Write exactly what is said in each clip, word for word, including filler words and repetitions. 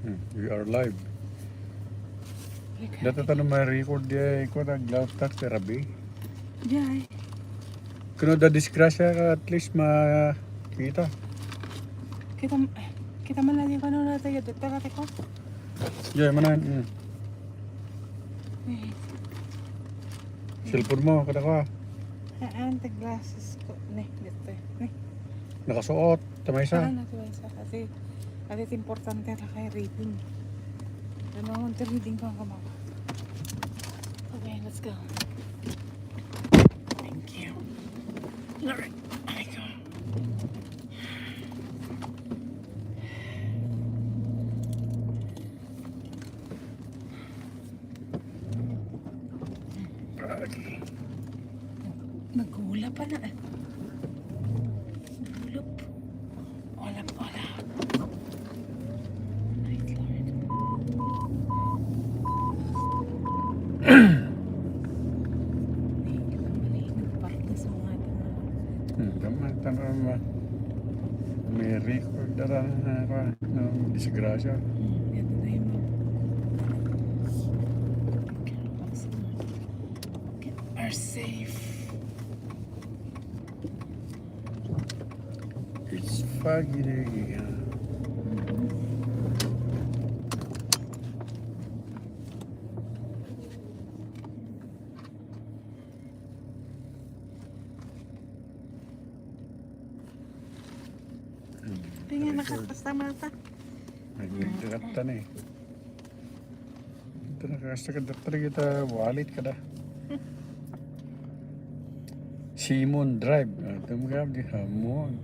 Hmm, we are live. Data tayo may record di ay ko nag-live talk therapy. Jay. Kuno da disgrasya ka at least ma kita. Kita kita man lagi ko nung natayo dito ka ko. Jay, manan. Hmm. Wait. Cellphone mo, kada ko. Ah, ang glasses ko. Ne, dito. Ne. Nakasuot, tamay sa. Ah, natuloy sa kasi kasi importante na kay reading. Ano ang reading ko ang kamama? Okay, let's go. Thank you. Alright, I go. Nagulap pa na. Nagulap. Ulap, ulap. Ay, Lord. Ay, kita mali. Nagpark na sa mga ito na. Hmm, tama, tama, ma-, may record na lang na, na, na disgrasya. Hmm, ito na yung mga are safe. It's foggy day. Tingnan, nakakasta man ta. Nagkakata na eh. Ito na, kasta ka, dapit na kita, wallet ka na. Simon Drive. Ah, ito mo ka, di Hamon.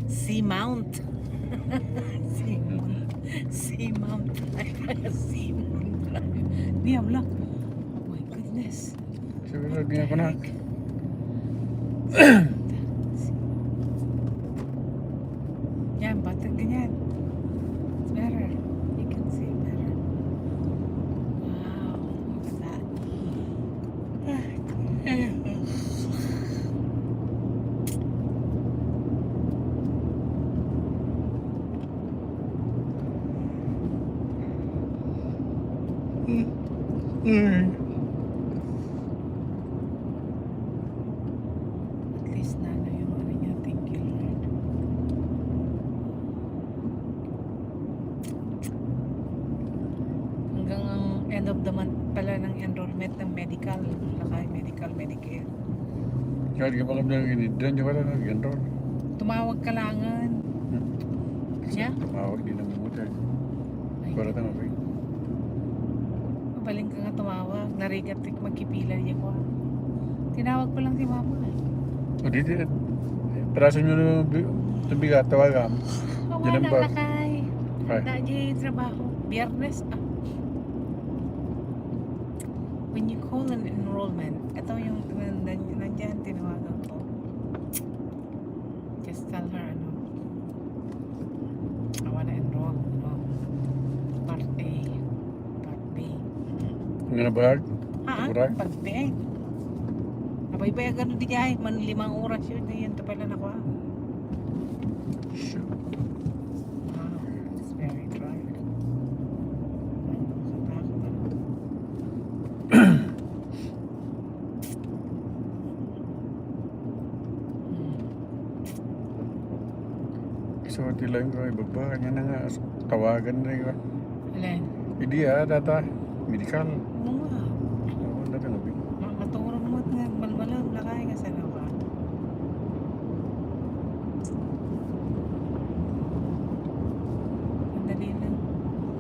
Seamount. Seamount. Seamount Drive. Seamount Drive. Di, amla. Oh my goodness. Siguro di ako na. Yan, ba't ganyan? It's better. You can see better. Wow, look at that. At least na ano yung ano niya, thank you, Lord. Hanggang ang end of the month pala ng enrollment ng medical, lakay, medical, Medicare. Kahit ka pa kami nang inidran, di ba lang nag-enroll? Tumawag ka langan. Hmm. Kasi tumawag din ang motor. Ay. Para tama pa yun. Mabaling ka nga tumawag. Narigat, magkipila niya ko. Tinawag ko lang si mama eh. O, di, di. Peraso nyo na bi-, tubig at tawagan. Awan ang lakay. Ay. Dahil trabaho. Biyernes, ah. When you call an enrollment, ito yung nan-, nan-, nandyan, tinawagan ko. Just tell her, ano, I wanna enroll, ano, Part A, Part B. Ano na ba? Ha? Part B. Abay, bay, agad di kaya, man limang oras yun, yun, ito pala nakuha. Sure. Wow, it's very dark. Ay, nakakatakot, ano. Gusto ko ti lang ko ibaba. Kanya na nga, tawagan na yun. Alin? Hindi ah, data. Medical. Oo nga. Oo, data nga. Ma-, maturong mo at nga, malmalam, lakay ka sa lawa. Madali lang.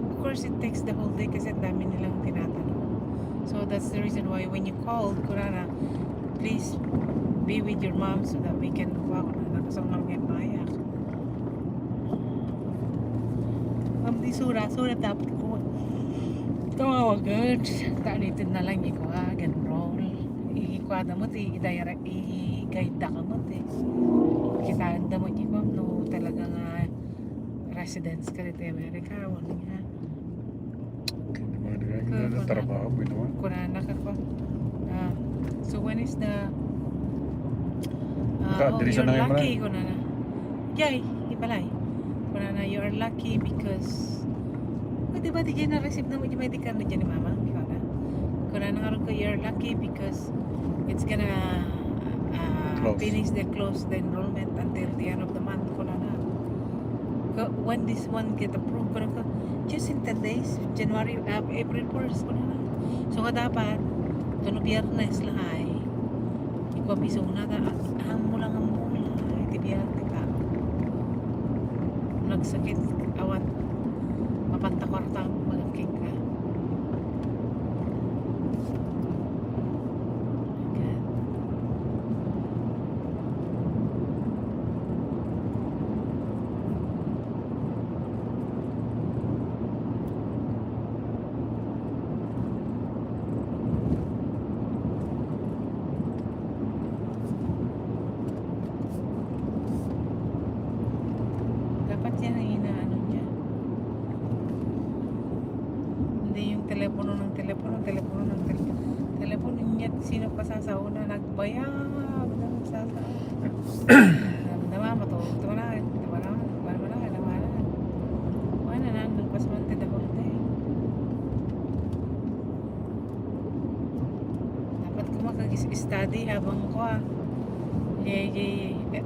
Of course, it takes the whole day kasi ang dami nilang tinatanong. So, that's the reason why when you called, kunana, please be with your mom so that we can kuha ko na nakasang mga mayak. Ma'am, di sura, sura dapat ko. Tawagan. Tanitin na lang ikuha, enroll. Ikuha na mo, ti, i-direct, i-guide na ka mo, ti. Kitaan na mo, ikuha, no, talaga nga residence ka dito, Amerika, wala nga. Hindi mo na trabaho, pwede mo. Kunana ka ko. Ah, so when is the, ah, oh, you're lucky, kunana. Jay, ibalay. Kunana, you are lucky because Di ba, di na-receive na mo di medical na dyan ni mama? Ikaw na. Kuna na nga ko, "You're lucky because it's gonna, uh, Close. Finish the close the enrollment until the end of the month," kuna na. Ka, "When this one get approved?" Kuna ka, "Just in ten days, January, uh, April first," kuna na. So nga dapat, kuno Biyernes lahay. Ikuan mismo na ta, "Ammom lang, ammom lang, iti biag ka. Nagsakit, awan, mapanta kwarta, magakit ka." Okay. Dapat yan ang inaano niya. Hindi yung telepono ng telepono, telepono ng telepono. Telepono niya, sino pa sasauna, nagbayag na nagsasauna. Naman, matulog, ito na, ito na, ito na, ito na, ito na. Wala na, nagpasmante the whole day. Dapat ko makag-study habang ko, ah, eh, eh,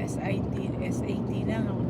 S I T, S A T na, ang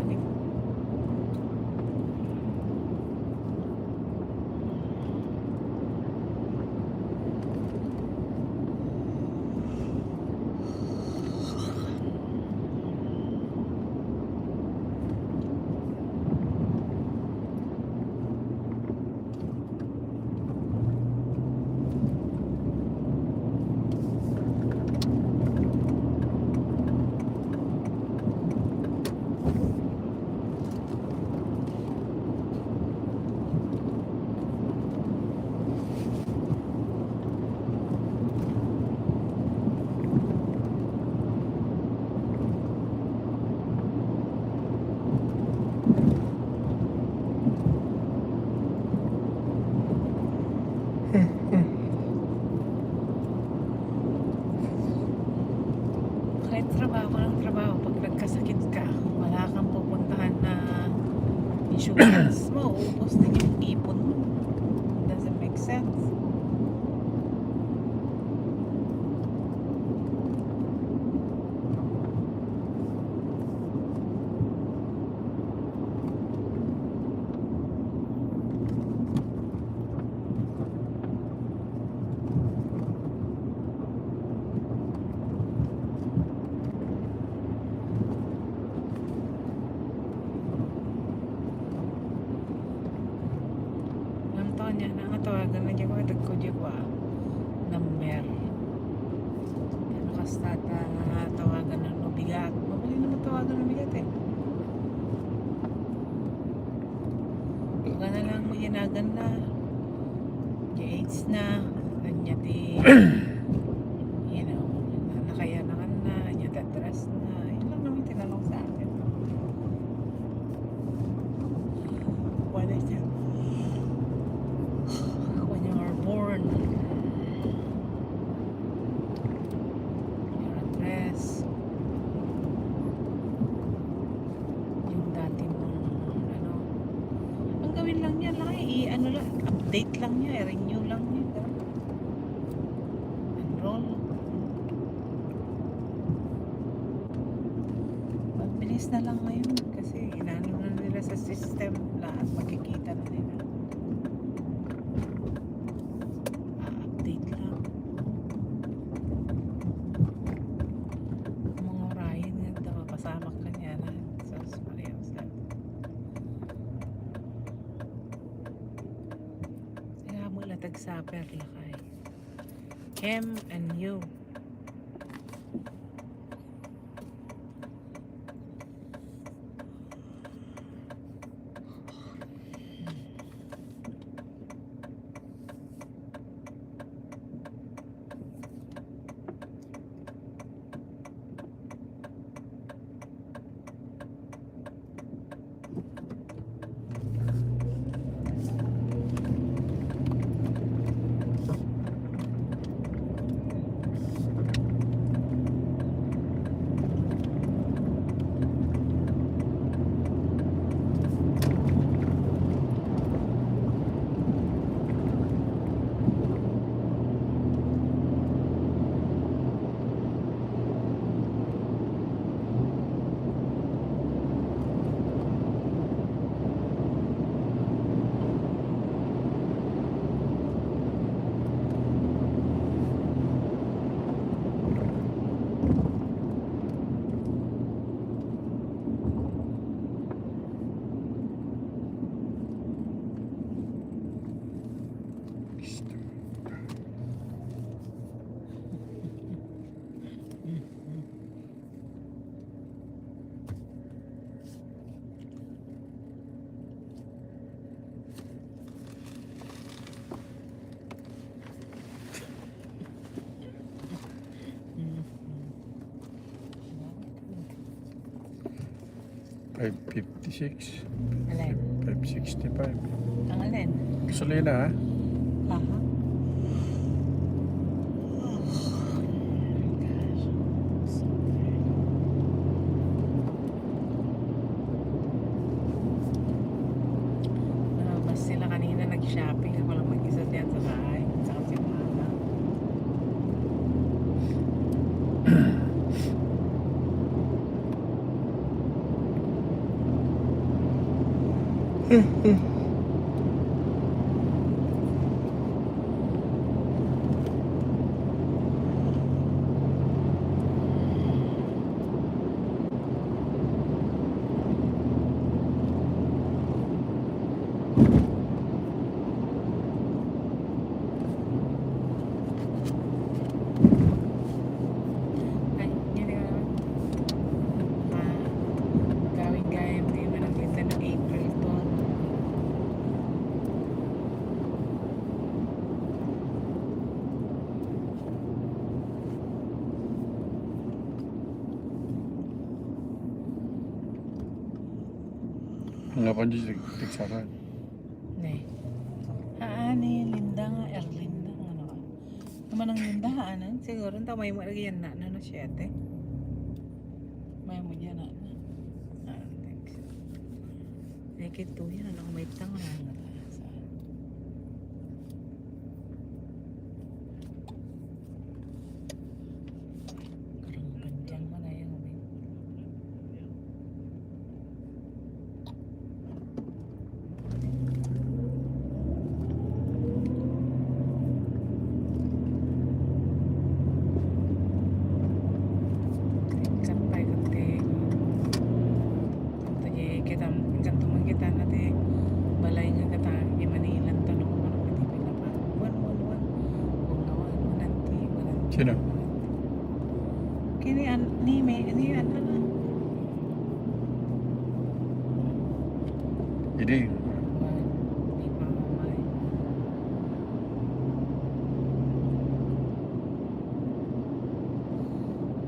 Kahit trabaho ka ng trabaho, pag nagkasakit ka, wala kang pupuntahan na insurance, mauubos din yung ipon mo. Doesn't make sense. Antonia, nangatawagan na dyan ko, dagko dyan ko, ah, number. Ano, kasta ta tawagan ng mabigat? Mabali naman tawagan ng mabigat, eh. Wala na lang mo yanagan na. Di AIDS na. Kanya ti, you know, nakayanakan na. Kanya ti address na. Yun lang naman tinanong sa akin. What is it? When you are born, your address, yung dati mong, ano, ang gawin lang niya, lang, i-, ano lang, update lang niya, i-renew lang niya. Enroll. Mabilis na lang ngayon kasi inaano na nila sa system lahat, makikita na nila. Ah, update lang. Mga orayan nga, pasamak ka niya na. Sus, Maria Jose. Kaya mo latag supper lakay. Kem and you. Five fifty-six. Alin? Five sixty-five. Ang alin? Gasolina, ha? Aha. Lumabas sila kanina, nag-shopping. Ako lang mag-isa diyan sa bahay. Saka si mama. Ay, hindi naman. Ah, gawin gaya mo yung anak kita ng April to. Nga pa di tig-, tigsakan. Ne. Haan ni Linda nga, Erlinda nga, ano ka? Naman ang Linda, haanan? Siguro, ang tamay mo lagi yan na, ano, na siyete. May mo dyan, na, na. Ah, thanks. Ay, kito yan, ano, may tangan, ano, sa Karang panjang man ay ang ubing. Sampay kunting. Kanto di kita, kanto man kita na ti balay nga kata, di Manila, tanong ko man ang pati pinapa. Wan, wan, wan. Wan nga wan, wan, anti, wan, anti. Sino? Kini an-, ni May, ni an-, ano? Idi. Wan, di pa mamay.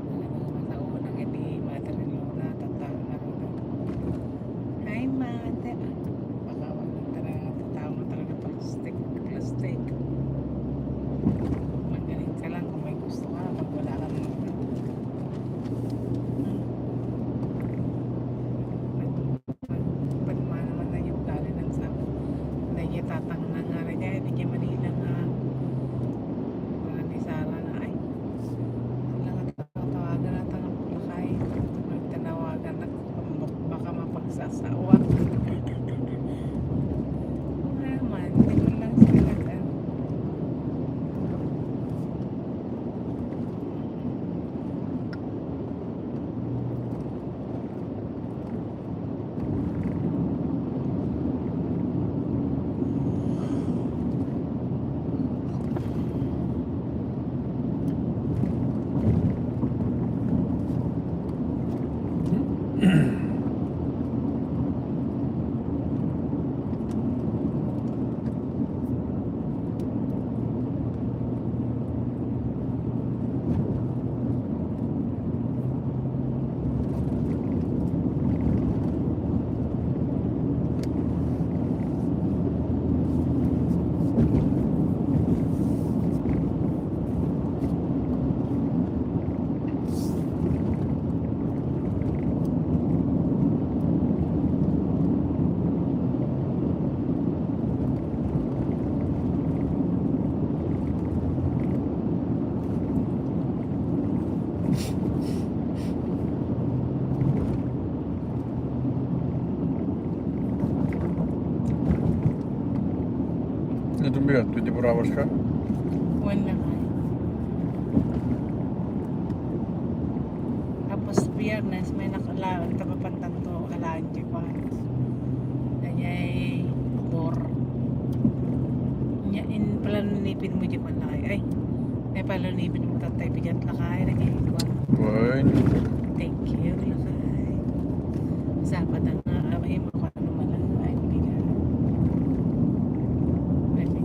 Talagang masaunang iti mother-in-law na, tatta-, na, hi, mother. Baka wala talaga, tattao na talaga plastic, plastic. Magaling ka lang kung may gusto ka, pag wala ka naman. Pag-, pagmana man na yung ugali ng asawa. Dahil tatang na nga rin niya, hindi niya Manila nga. Wala ni Sara na, ay, wala nga tatawagan na tanga lakay. Tanawagan na, baka mapagsasawa. Wala man, hindi man lang sila nag-, ano. Ano itong bigat? Twenty-four hours ka? One na kayo. Tapos, Biyernes, may nakalaon, taga Pantanto, alaen, di ba? Kanya'y bor. Nya, in, pala nipin mo, di ba, lakay? Ay, may pala nipin mo, tatay, bigat, lakay, lagi, di ba? Wine. Thank you, lakay. Sabado nga, ah, may mga ano man lang, ay, bigat. Pwede.